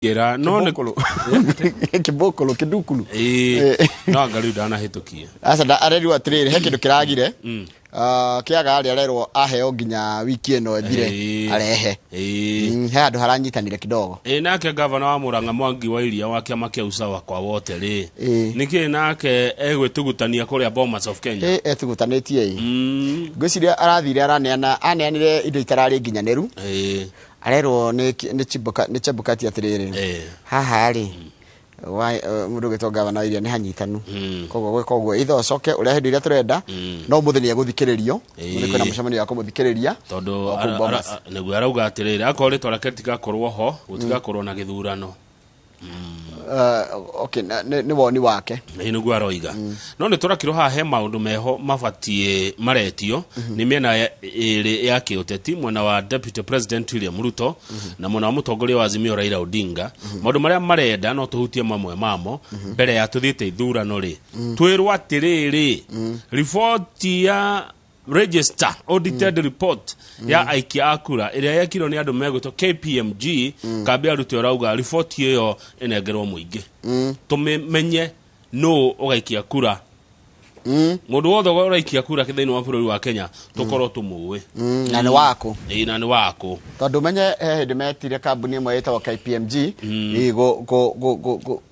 Ngĩra no nĩ Kĩbũkũrũ. Kĩbũkũrũ, kĩndukulu. Ĩĩ, no anga rĩu ndanahĩtũkia. Aca arerirwo atĩrĩrĩ, he kĩndũ kĩragire. Ah, kĩaga rĩ arerwo aheo nginya wiki ĩno ĩthire arehe. He handũ haranyitanire kidogo. Ĩ nake gavana wa Murang'a Mwangi wa Iria wa kĩama kĩa Usawa kwa wote rĩ, Ĩĩ. nĩkĩ nake egwĩtugutania kũrĩa Bomas of Kenya? Ĩ etugutanĩtie ĩ. Ngwĩciria arathire araneana aneanire indo itararĩ nginyanĩru. Arerwo nĩ Chebukati atĩrĩrĩ, haha rĩ, mũndũ ũgĩtwo gavana wa iria nĩ hanyitanu. Koguo gwĩka ũguo either ũcoke ũrehe indo iria tũrenda, no ũmũthĩ nĩ egũthikĩrĩrio. Nĩ kwĩna mũcemanio wa kũmũthikĩrĩria tondũ o kũu Bomas. Nĩguo arauga atĩrĩrĩ, akorwo rĩtwa rĩake rĩtigakorwo ho, gũtigakorwo na gĩthurano. Okay, nĩ woni wake. Ĩ nĩguo aroiga. No nĩ tũrakirwo haha he maũndũ meho mabatiĩ maretio nĩ mĩena ĩrĩ ya kĩũteti, mwena wa Deputy President William Ruto na mwena wa mũtongoria wa Azimio Raila Odinga. Maũndũ marĩa marenda no tũhutie mamwe mamo mbere ya tũthiĩte ithurano rĩ. Twĩrwo atĩrĩrĩ, riboti ya register audited report ya aikia a kura ĩrĩa yekirwo nĩ andũ megwĩtwo KPMG, kambĩ ya Ruto ĩrauga riboti ĩyo ĩnengerwo mũingĩ, tũmenye nũ ũgaikia kura. Mũndũ wothe ũraikia kura thĩinĩ wa bũrũri wa Kenya tũkorwo tũmũĩ. Na nĩ waku. Ĩĩ, na nĩ waku. Tondũ menye he hĩndĩ metire kambuni ĩmwe ĩtagwo KPMG ĩ,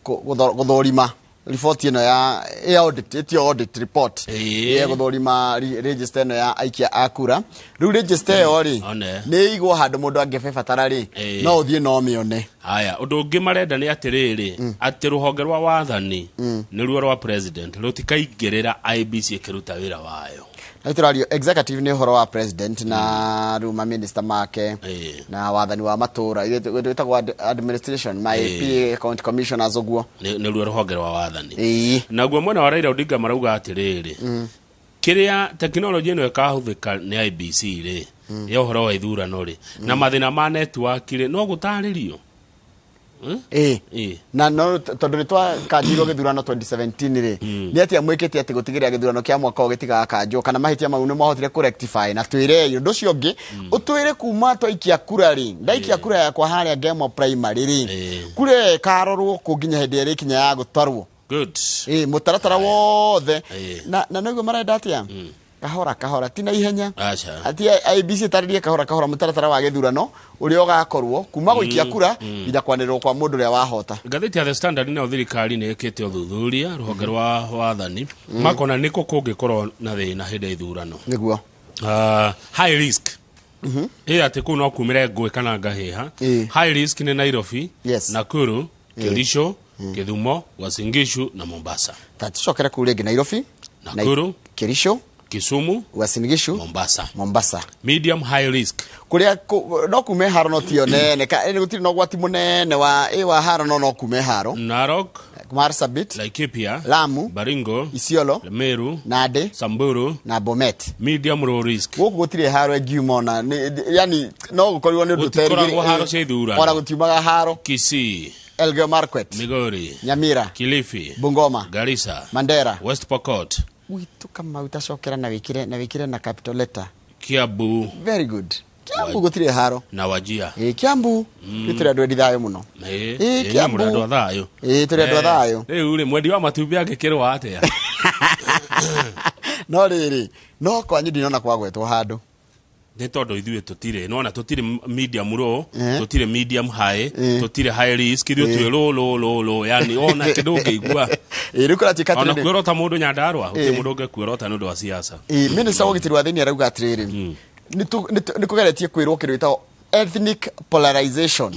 gũthũrima riboti ĩno ya audit, ĩtio audit report. Ya gũthũrima register ĩno ya aikia a kura. Rĩu register ĩyo rĩ, One. nĩ ĩigwo handũ mũndũ angĩbatara rĩ, no ũthiĩ no ũmĩone. Haya, ũndũ ũngĩ marenda nĩ atĩrĩrĩ, atĩ rũhonge rwa wathani nĩruo rwa president rũtikaingĩrĩra IEBC ĩkĩruta wĩra wayo. Na tũrario executive nĩ ũhoro wa president na rĩu maminista make na wathani wa matũra ĩtagwo administration, ma AP, county commissioners ũguo. Nĩruo rũhonge rwa wathani. Naguo mwena wa Raila Odinga marauga atĩrĩrĩ, kĩrĩa tekinoronjĩ ĩno ĩkahũthĩka nĩ IEBC rĩ, ya ũhoro wa ithurano rĩ, na mathĩna ma network rĩ, no gũtarĩrio. Ĩĩ. Na no tondũ nĩ twakanjirwo gĩthurano 2017 rĩ, nĩ atĩa mwĩkĩte atĩ gũtigĩrĩra gĩthurano kĩa mwaka ũyũ gĩtigakanjwo, kana mahĩtia mau nĩ mwahotire kũ rectify? Na twĩrei ũndũ ũcio ũngĩ, ũtwĩre kuma twaikia kura rĩ, ndaikia kura yakwa harĩa Ngemwa Primary rĩ, kura ĩyo ĩkarorwo kũ nginya hĩndĩ ĩrĩa ĩrĩkinya ya gũtarwo? Good. Ĩĩ, mũtaratara wothe. Na nĩguo marenda atĩa, kahora kahora, ti na ihenya. Aca. Ati IEBC ĩtarĩrie kahora kahora mũtaratara wa gĩthurano ũrĩa ũgakorwo kuma gũikia kura nginya kwanĩrĩrwo kwa mũndũ ũrĩa wahota. Ngathĩti ya The Standard nayo, thirikari nĩ ĩkĩte ũthuthuria, rũhonge rwa wathani makona nĩkũ kũngĩkorwo na thĩna hĩndĩ ya ithurano. Nĩguo. High risk ĩ atĩ kũu no kumĩre ngũĩ kana ngahĩha. High risk nĩ Nairobi, Nakuru, Kericho, Kĩthumo, Uasin Gishu na Mombasa. Ta tũcokere kũu rĩngĩ: Nairobi, Nakuru, Kericho, Kisumu, Uasin Gishu, Mombasa. Mombasa. Medium high risk. Kũrĩa no kume haro no tiyo nene, gũtirĩ na ũgwati mũnene wa wa haro, no kume haro. Narok, Marsabit, Laikipia, Lamu, Baringo, Isiolo, Meru, Nandi, Samburu na Bomet. Medium low risk. Gũkũ gũtirĩ haro ĩngiuma ona yani no gũkorirwo nĩ ũndũ Gũtikoragwo haro cia ithurano. Ona gũtiumaga haro. Kisii, Elgeyo Marakwet, Migori, Nyamira, Kilifi, Bungoma, Garissa, Mandera, West Pokot, Gwitũ Kamau, tacokera na wĩkĩre na capital letter. Kiambu. Very good. Kiambu gũtirĩ haro. Na Wajir. Ĩ, Kiambu mm. Tũrĩ andũ endi thayũ mũno. Ĩ, Kiambu. Mũrĩ andũ a thayũ. Ĩ, tũrĩ andũ a thayũ. Rĩu rĩ, mwendi wa matumbĩ angĩkĩrwo atĩa? No rĩrĩ, no kwanyu ndinona kwagwetwo handũ. Nĩ tondũ ithuĩ tũtirĩ nona, tũtirĩ medium low, tũtirĩ medium high, tũtirĩ high risk. Ithuĩ twĩ low low low low, yani ona kĩndũ ũngĩigua. Ĩ, rĩu kũratuĩka ona atĩrĩrĩ, kuorota mũndũ Nyandarua, gũtirĩ mũndũ ũngĩkuorota nĩ ũndũ wa siasa. Ĩ, minister wa ũgitĩri wa thĩinĩ arauga atĩrĩrĩ, nĩ kũgeretie kwĩrwo kĩndũ gĩtagwo ethnic polarization,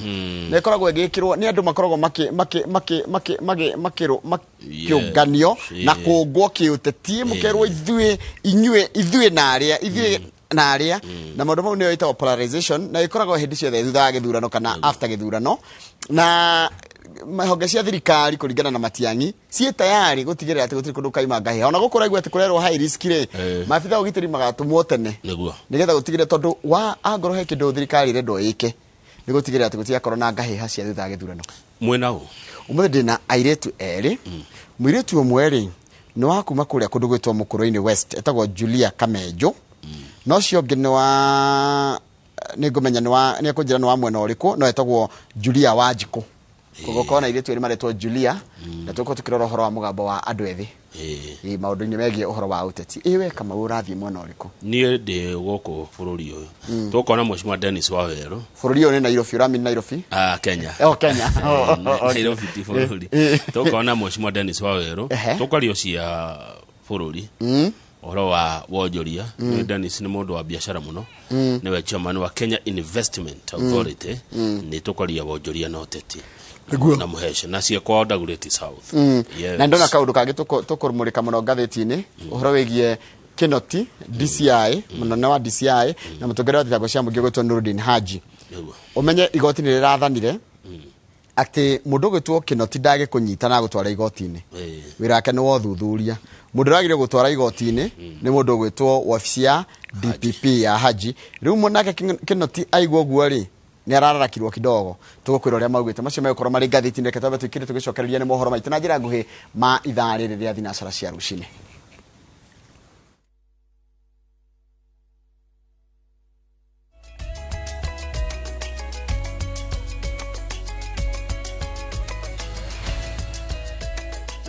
na ĩkoragwo ĩgĩkĩrwo nĩ andũ makoragwo makĩ makĩ makĩ makĩ makĩ makĩrũ makĩũnganio na kũngwo kĩũteti, mũkerwo ithuĩ inyuĩ, ithuĩ na arĩa, ithuĩ na arĩa, na maũndũ mau nĩyo ĩtagwo polarization, na ĩkoragwo hĩndĩ ciothe thutha wa gĩthurano kana after gĩthurano. Na honge cia thirikari, kũringana na Matiang'i, ciĩ tayari gũtigĩrĩra atĩ gũtirĩ kũndũ kaima ngahĩha. Ona gũkũ ũraigua atĩ kũrerwo high risk rĩ, maabitha a ũgitĩri magatũmwo tene nĩgetha gũtigĩrĩra, tondũ wa angorwo he kĩndũ thirikari ĩrendwo ĩke nĩ gũtigĩrĩra atĩ gũtigakorwo na ngahĩha cia thutha wa gĩthurano. Mwena ũ? Ũmũthĩ ndĩna airĩtu erĩ. Mũirĩtu ũmwe rĩ, nĩ wa kuma kũrĩa kũndũ gwĩtwo Mũkũrũ-inĩ West, etagwo Julia Kamenjo, na ũcio ũngĩ nĩ wa, nĩ ngũmenya nĩ wa, nĩ ekũnjĩra nĩ wa mwena ũrĩkũ, no etagwo Julia Wanjikũ. Tũgũkorwo na airĩtu erĩ maretwo Julia na tũgũkorwo tũkĩrora ũhoro wa mũgambo wa andũ ethĩ. Ĩ maũndũ-inĩ megiĩ ũhoro wa ũteti. Ĩ we Kamau ũrathiĩ mwena ũrĩkũ? Niĩ ndĩ gũkũ bũrũri ũyũ. Tũgũkorwo na Mheshimiwa Dennis Wawerũ. Bũrũri ũyũ nĩ Nairobi, ũramini Nairobi? Ah, Kenya. Oh, Kenya. Nairobi ti bũrũri. Tũgũkorwo na Mheshimiwa Dennis Wawerũ. Tũkwaria cia bũrũri. Ũhoro wa wonjoria. Nĩ Dennis nĩ mũndũ wa biacara mũno. Nĩwe chairman wa Kenya Investment Authority. Nĩ tũkwaria wonjoria na ũteti. Na mũhece na ciekwa Dagoretti South. Yes. Na ndona kaũndũ kangĩ tũkũmũrĩka mũno ngathĩti-inĩ, ũhoro wĩgiĩ Kinoti, DCI, mũnene wa DCI na mũtongoria wa thitango cia mũingĩ ũgwĩtwo Nurdin Haji. Ũmenye igoti nĩ rĩrathanire atĩ mũndũ ũgwĩtwo Kinoti ndagĩkũnyita na agũtwara igoti-inĩ. Wĩra wake nĩ wa ũthuthuria. Mũndũ ũragĩrĩire gũtwara igoti-inĩ nĩ mũndũ ũgwĩtwo wabici ya DPP ya Haji. Rĩu nake Kinoti aigua ũguo rĩ, nĩ arararakirwo kidogo. Tũgũkwĩra ũrĩa maugĩte. Macio megũkorwo marĩ ngathĩti-inĩ. Reke twambe tũikire tũgĩcokereria nĩ mohoro maitũ na njĩra nguhĩ ma ithaa rĩrĩ rĩa thinacara cia rũcinĩ.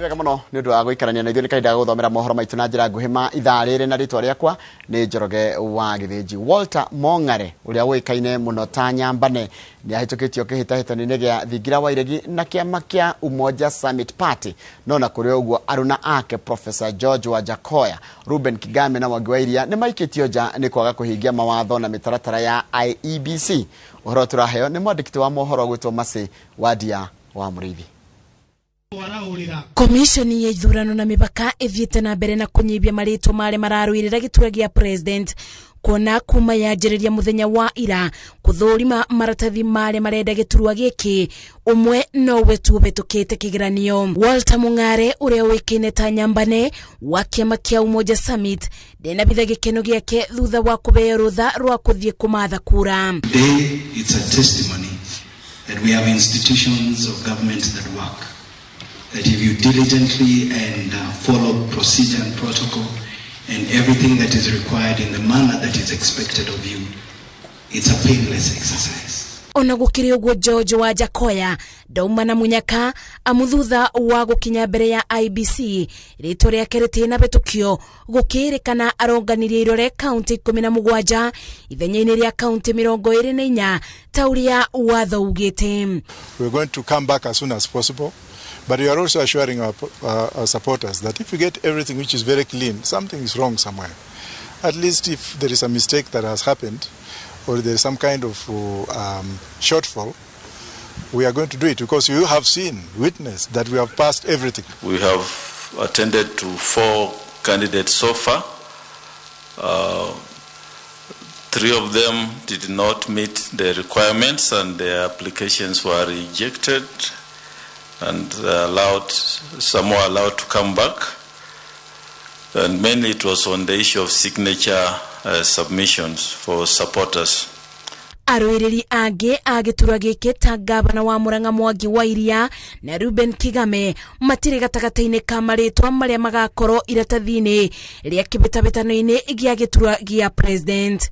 Wega mũno nĩ ũndũ wa gũikarania na ithuĩ. Nĩ kahinda ga gũthomera mohoro maitũ na njĩra nguhĩ ma ithaa rĩrĩ, na rĩtwa rĩakwa nĩ Njoroge wa Gĩthĩnji. Walter Mong'are ũrĩa ũĩkaine mũno ta Nyambane nĩ ahĩtũkĩtio kĩhĩtahĩtano-inĩ gĩa Thingira wa Iregi na kĩama kĩa Umoja Summit Party. No na kũrĩ ũguo aruna ake Professor George Wajackoyah, Ruben Kigame na Mwangi wa Iria nĩ maikĩtio nja nĩ kwaga kũhingia mawatho na mĩtaratara ya IEBC. Ũhoro tũraheo nĩ mwandĩki wa mohoro gwĩtwo Mercy Wadia wa Mũrĩithi. Komishoni ya ithurano na mĩbaka ĩthiĩte na mbere na kũnyibia marĩtwa marĩa mararũĩrĩra gĩturwa gĩa president, kuona kuma yanjĩrĩria mũthenya wa ira kũthũrima maratathi marĩa marenda gĩturwa gĩkĩ, ũmwe nowe tu ũhetũkĩte kĩgeranio. Walter Mong'are ũrĩa ũĩkaine ta Nyambane wa kĩama kĩa Umoja Summit ndenabitha gĩkeno gĩake thutha wa kũheo rũtha rwa kũthiĩ kũmatha kura. Today it's a testimony that we have institutions of government that work. That if you diligently and follow procedure and protocol and everything that is required in the manner that is expected of you, it's a painless exercise. Ona gũkĩrĩ ũguo George Wajackoyah ndauma na mũnyaka amu thutha wa gũkinya mbere ya IBC rĩtwa rĩake rĩtinabĩtũkio gũkĩrĩkana aronganirie irore kaunti 17 ithenya-inĩ rĩa kaunti 24 ta ũrĩa watho ugĩte. We're going to come back as soon as possible, but we are also assuring our supporters that if we get everything which is very clean, something is wrong somewhere. At least if there is a mistake that has happened or there is some kind of shortfall, we are going to do it because you have seen, witnessed that we have passed everything. We have attended to 4 candidates so far. 3 of them did not meet the requirements and their applications were rejected and some were allowed to come back. And mainly it was on the issue of signature submissions for supporters. Arũĩrĩri angĩ a gĩturwa gĩkĩ ta gavana wa Murang'a Mwangi wa Iria na Ruben Kigame matirĩ gatagatĩ-inĩ ka marĩtwa marĩa magakorwo iratathi-inĩ rĩa kĩhĩtahĩtano-inĩ gĩa gĩturwa gĩa president.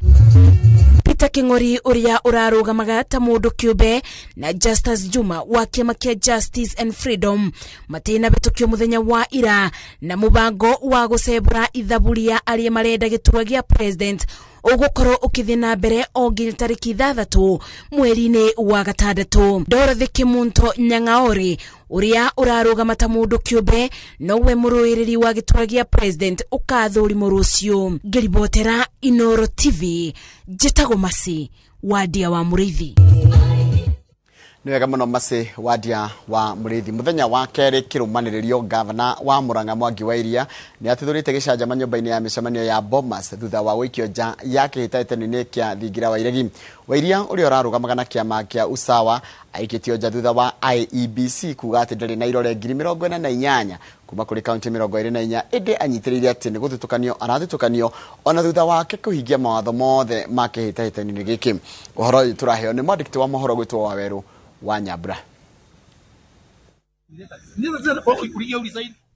Peter King'ori ũrĩa ũrarũgamaga ta mũndũ kĩũmbe na Justus Juma wa kĩama kĩa Justice and Freedom matinabĩtũkio mũthenya wa ira na mũbango wa gũcembũra ithabu rĩa arĩa marenda gĩturwa gĩa president ũgũkorwo ũkĩthiĩ na mbere o nginya tarĩki 6 mweri-inĩ wa 6. Dorothy Kimunto Nyang'aori ũrĩa ũrarũgama ta mũndũ kĩũmbe nowe mũrũĩrĩri wa gĩturwa gĩa president ũkathũrimwo rũciũ. Ngĩribotera Inoro TV, njĩtagwo Mercy Wadia wa Mũrĩithi. Nĩ wega mũno Mercy Wadia wa Mũrĩithi. Mũthenya wa kerĩ kĩrũmanĩrĩrio gavana wa Murang'a Mwangi wa Iria nĩ atithũrĩte gĩcanjama nyũmba-inĩ ya mĩcemanio ya Bomas thutha wa gũikio nja ya kĩhĩtahĩtano-inĩ kĩa Thingira wa Iregi. Wa Iria ũrĩa ũrarũgamaga na kĩama kĩa Usawa aikĩtio nja thutha wa IEBC kuga atĩ ndarĩ na irore 48,000 kuma kũrĩ kaunti 24, ĩndĩ anyitĩrĩire atĩ nĩ gũthutũkanio arathutũkanio ona thutha wake kũhingia mawatho mothe ma kĩhĩtahĩtano-inĩ gĩkĩ. Ũhoro ũyũ tũraheo nĩ mwandĩki wa mohoro gwĩtwo Wawerũ wa Nyambura.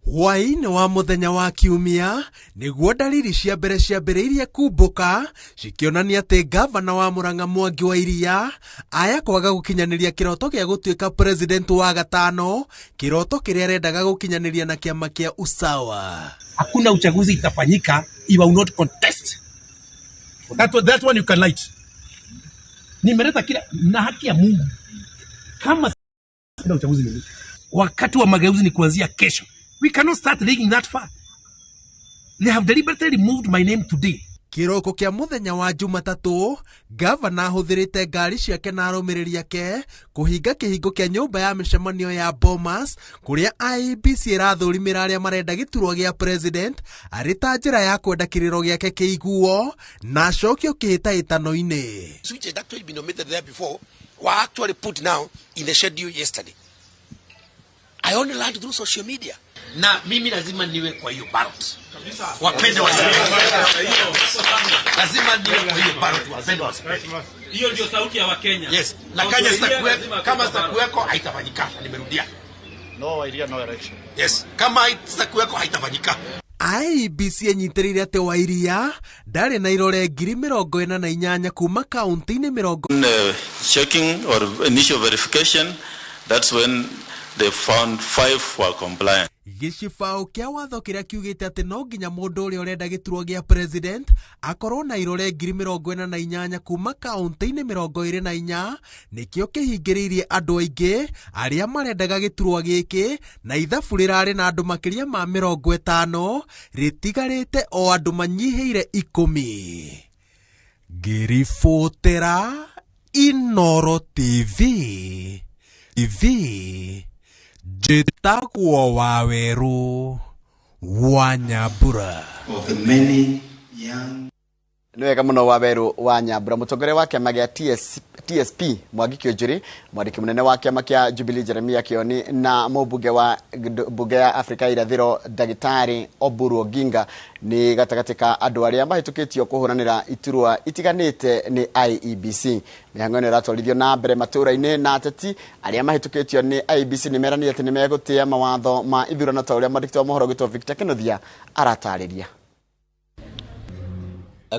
Hwaĩ-inĩ wa mũthenya wa Kiumia nĩguo dalili cia mbere ciambĩrĩirie kumbũka cikĩonania atĩ ngavana wa Murang'a Mwangi wa Iria aya kwaga gũkinyanĩria kĩroto gĩa gũtuĩka president wa gatano, kĩroto kĩrĩa arendaga gũkinyanĩria na kĩama kĩa Usawa. Hakuna uchaguzi itafanyika if I will not contest. That one you can light. Nimeleta kila na haki ya Mungu. Kama sina uchaguzi ni wakati wa mageuzi ni kuanzia kesho. We cannot start digging that far. They have deliberately removed my name today. Kĩroko kĩa mũthenya wa Jumatatũ, ngavana ahũthĩrĩte ngari ciake na arũmĩrĩri ake kũhinga kĩhingo kĩa nyũmba ya mĩcemanio ya Bomas kũrĩa IEBC ĩrathũrimĩra arĩa marenda gĩturwa gĩa president arĩ ta njĩra ya kwenda kĩrĩro gĩake kĩiguo na acokio kĩhĩtahĩtano-inĩ. Which had actually been omitted there before were actually put now in the schedule yesterday. I only learned through social media. Na mimi lazima niwe kwa hiyo ballot. Wapende wasipende. Lazima niwe kwa hiyo ballot, wapende wasipende. Hiyo ndio sauti ya Wakenya. Yes. Na Kenya sitakuweko, kama sitakuweko haitafanyika. Nimerudia. No idea, no election. Yes. Kama sitakuweko haitafanyika. IEBC ĩnyitĩrĩire atĩ Wairia ndarĩ na irore 48,000 kuma kaunti-inĩ mĩrongo Checking or initial verification, that's when they found 5 were compliant. Gĩcibaũ kĩa watho kĩrĩa kiugĩte atĩ no nginya mũndũ ũrĩa ũrenda gĩturwa gĩa president akorwo na irore 48,000 kuma kaunti-inĩ 24 nĩkĩo kĩhingĩrĩirie andũ aingĩ arĩa marendaga gĩturwa gĩkĩ, na ithabu rĩrarĩ na andũ makĩria ma 50 rĩtigarĩte o andũ manyihĩire 10. Ngĩribotera Inoro TV TV njĩtagwo Wawerũ wa Nyambura. Of the many young Nĩ wega mũno Wawerũ wa Nyambura. Mũtongoria wa kĩama gĩa TSP Mwangi Kiunjuri, mwandĩki mũnene wa kĩama kĩa Jubilee Jeremiah Kioni na mũmbunge wa mbunge ya Afrika Irathĩro Ndagĩtarĩ Oburu Oginga nĩ gatagatĩ ka andũ arĩa mahĩtũkĩtio kũhũranĩra iturwa itiganĩte nĩ IEBC. Mĩhang'o ĩno ĩratwarithio na mbere matũũra-inĩ na ateti arĩa mahĩtũkĩtio nĩ IEBC nĩ meranĩire atĩ nĩ megũtĩĩa mawatho ma ithurano ta ũrĩa mwandĩki wa mohoro gwĩtwo Victor Kĩnuthia aratarĩria.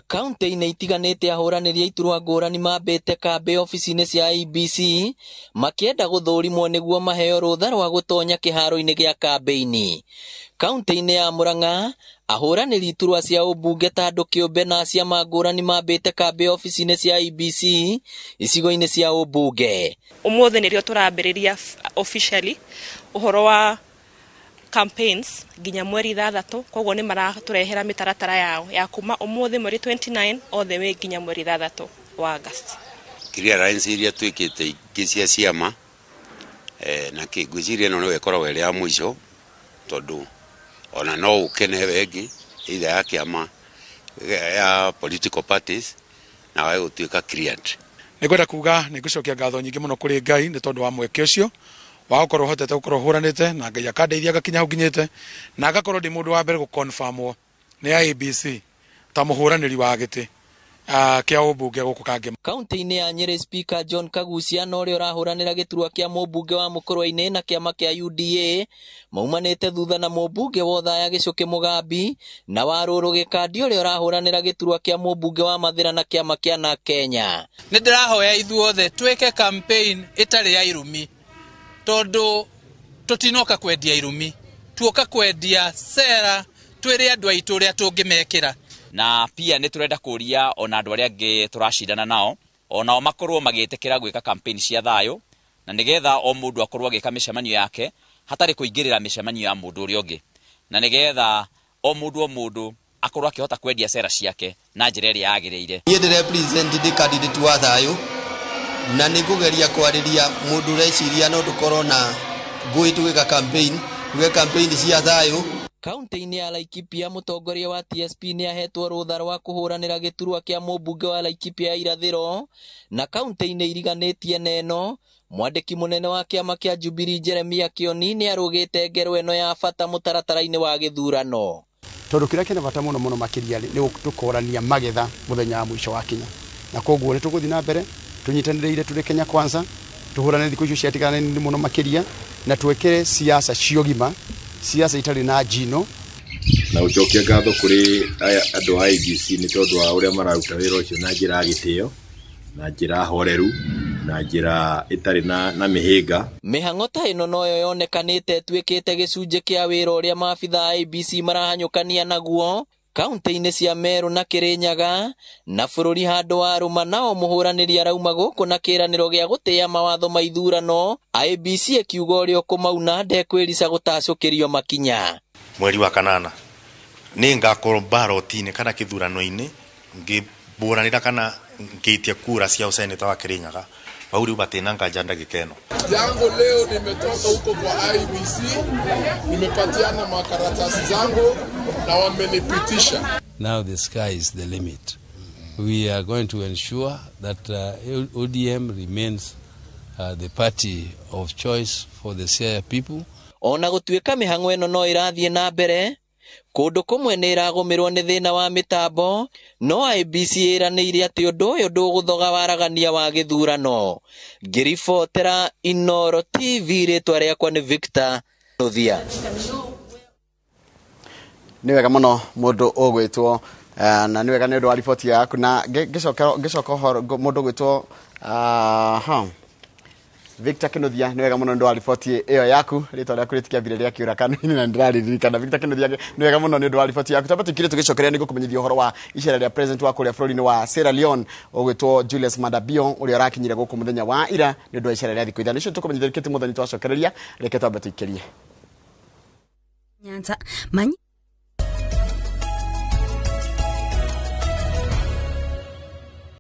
Kaunti-inĩ itiganĩte ahũranĩri a iturwa ngũrani mambĩte kambĩ ofici-inĩ cia IEBC makĩenda gũthũrimwo nĩguo maheo rũtha rwa gũtonya kĩharo-inĩ gĩa kambĩini. Kaunti-inĩ ya Murang'a ahũranĩri iturwa cia ũmbunge ta andũ kĩũmbe na ciama ngũrani mambĩte kambĩ ofici-inĩ cia IEBC icigo-inĩ cia ũmbunge. Ũmũthĩ nĩrĩo tũrambĩrĩria officially ũhoro wa campaigns nginya mweri 6, koguo nĩ maratũrehera mĩtaratara yao ya kuma ũmũthĩ mweri 29 all the way nginya mweri 6 wa August. Clearance iria twĩkĩte ingĩ cia ciama na ngwĩciria ĩno nĩyo ĩkoragwo ĩrĩ ya mũico, tondũ ona no ũke na ĩyo ĩngĩ either ya kĩama ya political parties na wae gũtuĩka cleared. Nĩngwenda kuga nĩ ngũcokia ngatho nyingĩ mũno kũrĩ Ngai nĩ tondũ wa mweke ũcio wa gũkorwo hotete gũkorwo hũranĩte na Ngai akandeithia ngakinya hau nginyĩte na ngakorwo ndĩ mũndũ wa mbere gũconfirmwo nĩ IEBC ta mũhũranĩri wa gĩtĩ kĩa ũmbunge gũkũ Kangema. Kaunti-inĩ ya Nyĩrĩ Speaker John Kagucia na ũrĩa ũrahũranĩra gĩturwa kĩa mũmbunge wa Mũkũrwe-inĩ na kĩama kĩa UDA maumanĩte thutha na mũmbunge wa Othaya Gĩcũkĩ Mũgambi na wa Rũrũ Gĩkandi ũrĩa ũrahũranĩra gĩturwa kĩa mũmbunge wa Mathĩra na kĩama kĩa na Kenya. Nĩ ndĩrahoya ithuothe twĩke campaign ĩtarĩ ya irumi, tondũ tũtinoka kwendia irumi, tuoka kwendia sera twĩre andũ aitũ ũrĩa tũngĩmekĩra. Na pia nĩ tũrenda kũria ona andũ arĩa angĩ tũracindana nao onao makorwo magĩtĩkĩra gwĩka campaign cia thayũ, na nĩgetha o mũndũ akorwo agĩka mĩcemanio yake hatarĩ kũingĩrĩra mĩcemanio ya mũndũ ũrĩa ũngĩ, na nĩgetha o mũndũ akorwo akĩhota kwendia sera ciake na njĩra ĩrĩa yagĩrĩire. Niĩ ndĩ represent ndĩ candidate wa thayũ na nĩ ngũgeria kwarĩria mũndũ ũreciria no tũkorwo na ngũĩ tũgĩka campaign, tuge campaign cia thayũ. Kaunti-inĩ ya Laikipia mũtongoria wa TSP nĩ ahetwo rũtha rwa kũhũranĩra gĩturwa kĩa mũmbunge wa Laikipia ya irathĩro, na kaunti-inĩ iriganĩtie na ĩno mwandĩki mũnene wa kĩama kĩa Jubilee Jeremiah Kioni nĩ arũgĩte ngero ĩno ya bata mũtaratara-inĩ wa gĩthurano. Tondũ kĩrĩa kĩna bata mũno mũno makĩria nĩ tũkorania magetha mũthenya wa mũico wa kinya, na koguo nĩ tũgũthiĩ na mbere tũnyitanĩrĩire tũrĩ Kenya Kwanza, tũhũrane thikũ icio ciatigana nini mũno makĩria, na twekere siasa cia ũgima Siasa itarĩ na njino. Na gũcokia ngatho kũrĩ aya andũ a IEBC nĩ tondũ wa ũrĩa mararuta wĩra ũcio na njĩra ya gĩtĩo, na njĩra horeru, na njĩra ĩtarĩ na mĩhĩnga. Mĩhang'o ta ĩno noyo yonekanĩte ĩtuĩkĩte gĩcunjĩ kĩa wĩra ũrĩa maabitha a IEBC marahanyũkania naguo kaunti-inĩ cia Meru na Kirinyaga na bũrũri handũ wa rũma. Nao mũhũranĩri arauma gũkũ na kĩranĩro gĩa gũtĩĩa mawatho ma ithurano, IEBC ĩkiuga ũrĩa ũkũmauna ndekwĩrica gũtacũkĩrio makinya. Mweri wa kanana nĩ ngakorwo ballot-inĩ kana kĩthurano-inĩ ngĩbũranĩra kana ngĩitia kura cia ũseneta wa Kirinyaga. Bau rĩu batĩna nganja ndagĩka ĩno. Yangu leo nimetoka huko kwa IEBC, nimepatiana makaratasi zangu na wamenipitisha. Now the sky is the limit. We are going to ensure that ODM remains the party of choice for the Siaya people. Ona gũtuĩka mĩhang'o ĩno no ĩrathiĩ na mbere, kũndũ kũmwe nĩ ĩragũmĩrwo nĩ thĩna wa mĩtambo, no IEBC ĩranĩire atĩ ũndũ ũyũ ndũgũthoga waragania wa gĩthurano. Ngĩribotera Inooro TV, rĩtwa rĩakwa nĩ Victor Nuthia. Nĩ wega mũno mũndũ ũgwĩtwo na nĩ wega nĩ ũndũ wa riboti yaku na ngĩcoka ũhoro mũndũ ũgwĩtwo Victor Kinuthia, nĩ wega mũno nĩ ũndũ wa riboti ĩyo yaku. Rĩtwa rĩaku rĩtikĩambire rĩakĩũra kanua-inĩ na nĩndĩraririkana. Victor Kinuthia, nĩ wega mũno nĩ ũndũ wa riboti yaku. Twamba tũkire tũgĩcokeria nĩ ngũkũmenyithia ũhoro wa icera rĩa president wa kũrĩa bũrũri-inĩ wa Sierra Leone ũgwĩtwo Julius Maada Bio, ũrĩa ũrakinyire gũkũ mũthenya wa ira nĩ ũndũ wa icera rĩa thikũ 5. Nĩcio tũkũmenyithia kĩtĩ mũthenya twacokereria. Reke twambe tũikĩrie Nyanza manyi.